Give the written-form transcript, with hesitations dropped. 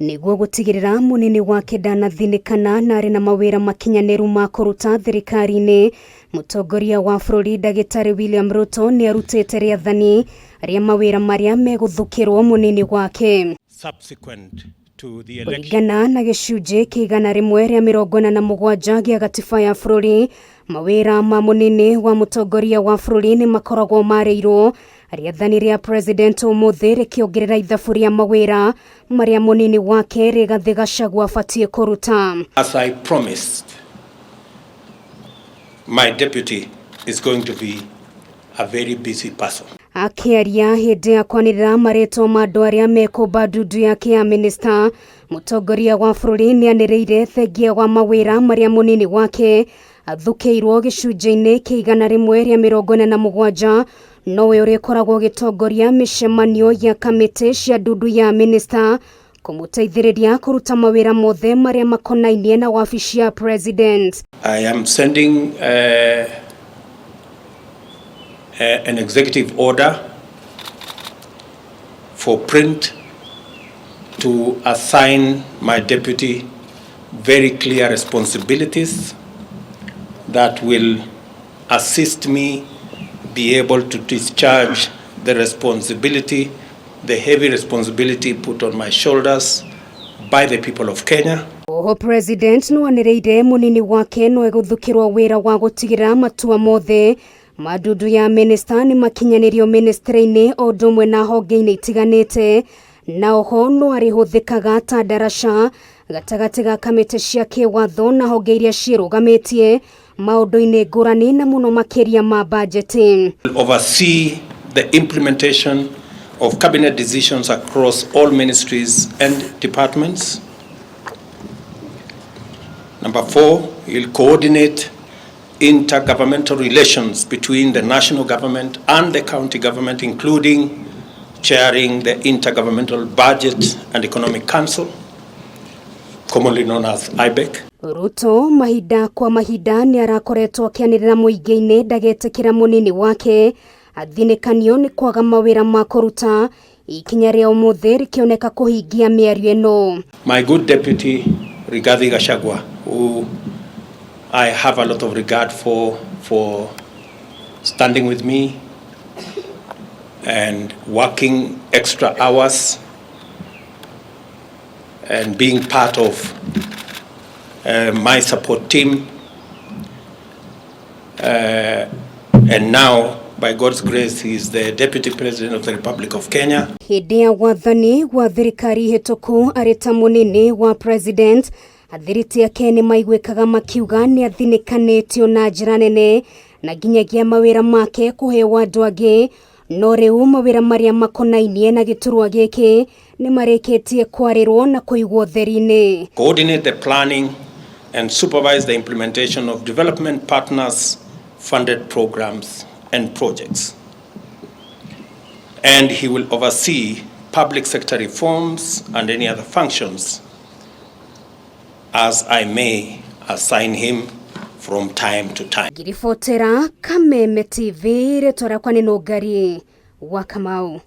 Nĩguo gũtigĩrĩra mũnini wake ndanathinĩkana na arĩ na mawĩra makinyanĩru ma kũruta thirikari-inĩ, mũtongoria wa bũrũri Ndagĩtarĩ William Ruto nĩ arutĩte rĩathani rĩa mawĩra marĩa megũthukĩrwo mũnini wake. Subsequent to the election. Kũringana na gĩcunjĩ kĩa 147 gĩa gatiba ya bũrũri, mawĩra ma mũnini wa mũtongoria wa bũrũri nĩ makoragwo marĩirwo. Rĩathani rĩa president ũmũthĩ rĩkĩongerera ithabu rĩa mawĩra marĩa mũnini wake Rigathĩ Gachagua abatiĩ kũruta. As I promised, my deputy is going to be a very busy person. Akĩaria hĩndĩ ya kwanĩrĩra marĩtwa ma andũ arĩa mekũmba ndundu yake ya minista, mũtongoria wa bũrũri nĩanĩrĩire thengia wa mawĩra marĩa mũnini wake athukĩirwo gĩcunjĩ-inĩ kĩa 147, nowe ũrĩkoragwo ũgĩtongoria mĩcemanio ya kamĩtĩ cia ndundu ya minista kũmũteithĩrĩria kũruta mawĩra mothe marĩa makonainie na wabici ya president. I am sending an executive order for print to assign my deputy very clear responsibilities that will assist me be able to discharge the responsibility, the heavy responsibility put on my shoulders by the people of Kenya. Oho president nĩwanĩrĩire mũnini wake no egũthukĩrwo wĩra wa gũtigĩrĩra matua mothe ma ndundu ya minista nĩ makinyanĩrio ministry-inĩ o ũndũ ũmwe na honge-inĩ itiganĩte, na oho no arĩhũthĩkaga ta ndaraca gatagatĩ ga kamĩtĩ cia kĩwatho na honge iria ciĩrũgamĩtie maũndũ-inĩ ngũrani na mũno makĩria ma bajeti. Oversee the implementation of cabinet decisions across all ministries and departments. Number 4, he'll coordinate intergovernmental relations between the national government and the county government, including chairing the Intergovernmental Budget and Economic Council, commonly known as IBEC. Ruto mahinda kwa mahinda nĩ arakoretwo akĩanĩrĩra mũingĩ-inĩ ndagetĩkĩra mũnini wake athinĩkanio nĩ kwaga mawĩra ma kũruta, ikinya rĩa ũmũthĩ rĩkĩoneka kũhingia mĩario ĩno. My good deputy Rigathi Gachagua, who I have a lot of regard for standing with me and working extra hours and being part of my support team. And now, by God's grace, he is the Deputy President of the Republic of Kenya. Hĩndĩ ya wathani wa thirikari hĩtũku arĩ ta mũnini wa president, athiriti ake nĩ maiguĩkaga makiuga nĩ athinĩkanĩtio na njĩra nene na nginyagia mawĩra make kũheo andũ angĩ, no rĩu mawĩra marĩa makonainie na gĩturwa gĩkĩ nĩ marĩkĩtie kwarĩrwo na kũigwo theri-inĩ. Coordinate the planning and supervise the implementation of development partners funded programs and projects. And he will oversee public sector reforms and any other functions as I may assign him from time to time. Ngiribotera Kameme TV, rĩtwa rĩakwa nĩ Nũngari wa Kamau.